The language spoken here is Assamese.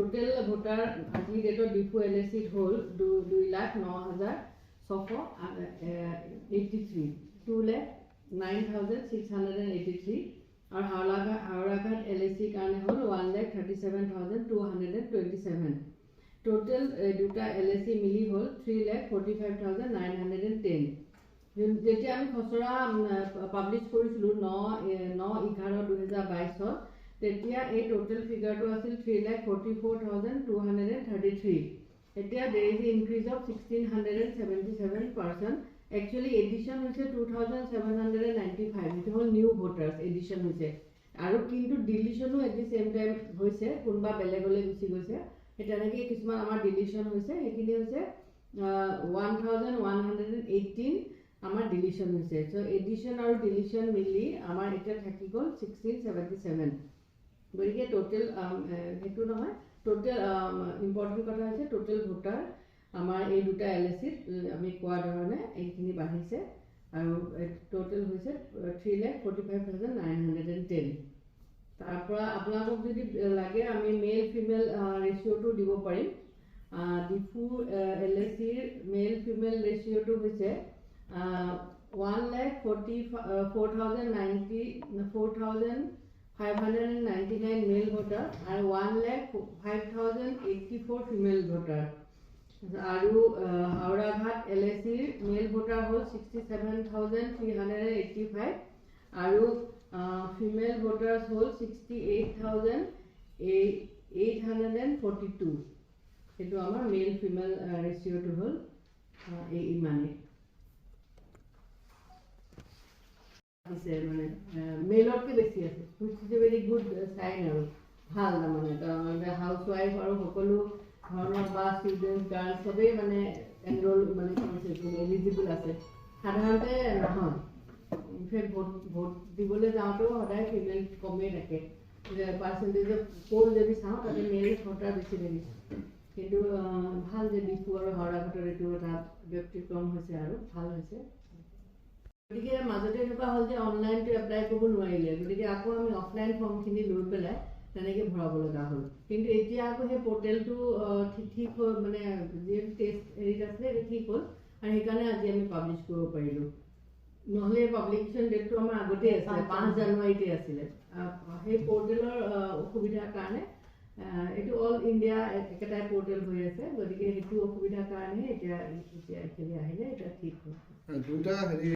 টোটেল ভোটাৰ আজিৰ ডেটত ডিফু এল এ চিত হ'ল 2,09,683, 2,09,683। আৰু হাওৰাঘাট এল এ চিৰ কাৰণে হ'ল 1,37,227। টোটেল দুটা এল এ চি মিলি হ'ল 3,45,910। যেতিয়া আমি খচৰা পাব্লিছ কৰিছিলোঁ 9/11/2022ত, তেতিয়া এই টোটেল ফিগাৰটো আছিল 3,44,233। এতিয়া there is increase of 1,677%। Actually addition হৈছে 2,795, সেইটো হ'ল নিউ ভোটাৰ্ছ এডিশ্যন হৈছে। আৰু কিন্তু ডিলিশ্যনো এট the same time হৈছে, কোনোবা বেলেগলৈ গুচি গৈছে, সেই তেনেকেই কিছুমান আমাৰ ডিলিশ্যন হৈছে। সেইখিনি হৈছে 1,118 আমাৰ ডিলিশ্যন হৈছে। চ' এডিশ্যন আৰু ডিলিশ্যন মিলি আমাৰ এতিয়া থাকি গ'ল 1,677। গতিকে টোটেল সেইটো নহয়, টোটেল ইম্পৰ্টেণ্ট কথা হৈছে টোটেল ভোটাৰ আমাৰ এই দুটা এল এ চিত আমি কোৱা ধৰণে এইখিনি বাঢ়িছে আৰু টোটেল হৈছে 3,45,910। তাৰ পৰা আপোনালোকক যদি লাগে আমি মেল ফিমেল ৰেচিঅ'টো দিব পাৰিম। ডিফু এল এ চিৰ মেল ফিমেল ৰেচিঅ'টো হৈছে 1,44,599 male voter আৰু 1,05,084 female voter। আৰু হাওৰাঘাট এল এ চিৰ মেল ভোটাৰ হ'ল 67,385 আৰু ফিমেল ভোটাৰ্ছ হ'ল 68,842। সেইটো আমাৰ মেল ফিমেল ৰেচিঅ'টো হ'ল এই ইমানেই মানে মেলতকৈ বেছি আছে, which is a very good sign আৰু ভাল। তাৰমানে হাউচ ৱাইফ আৰু সকলো ধৰণৰ বা ষ্টুডেণ্ট গাৰ্ল চবেই মানে এনৰোল মানে কৰিছে, এলিজিবল আছে। সাধাৰণতে নহয়, ইনফেক্ট ভোট দিবলৈ যাওঁতেও সদায় ফিমেল কমেই থাকে, পাৰ্চেণ্টেজ অফ প'ল যদি চাওঁ তাতে মেল ভোটাৰ বেছি থাকে। কিন্তু ভাল যে ডিফু আৰু হাওৰাঘাটৰ এইটো এটা ব্যতিক্ৰম হৈছে আৰু ভাল হৈছে। গতিকে মাজতে এনেকুৱা হ'ল যে অনলাইনটো এপ্লাই কৰিব নোৱাৰিলে, গতিকে আকৌ আমি অফলাইন ফৰ্মখিনি লৈ পেলাই তেনেকৈ ভৰাব লগা হ'ল। কিন্তু এতিয়া আকৌ সেই পৰ্টেলটো ঠিক হ'ল, মানে যিহেতু টেষ্ট হেৰিত আছিলে সেইটো ঠিক হ'ল আৰু সেইকাৰণে আজি আমি পাব্লিছ কৰিব পাৰিলোঁ। নহ'লে পাব্লিকেশ্যন ডেটটো আমাৰ আগতেই আছিলে, 5 জানুৱাৰীতে আছিলে। সেই পৰ্টেলৰ অসুবিধাৰ কাৰণে এইটো অল ইণ্ডিয়া একেটাই পৰ্টেল হৈ আছে, গতিকে সেইটো অসুবিধাৰ কাৰণেহে এতিয়া এতিয়া এইখিনি আহিলে, এতিয়া ঠিক হ'ল। দুটা হেৰি।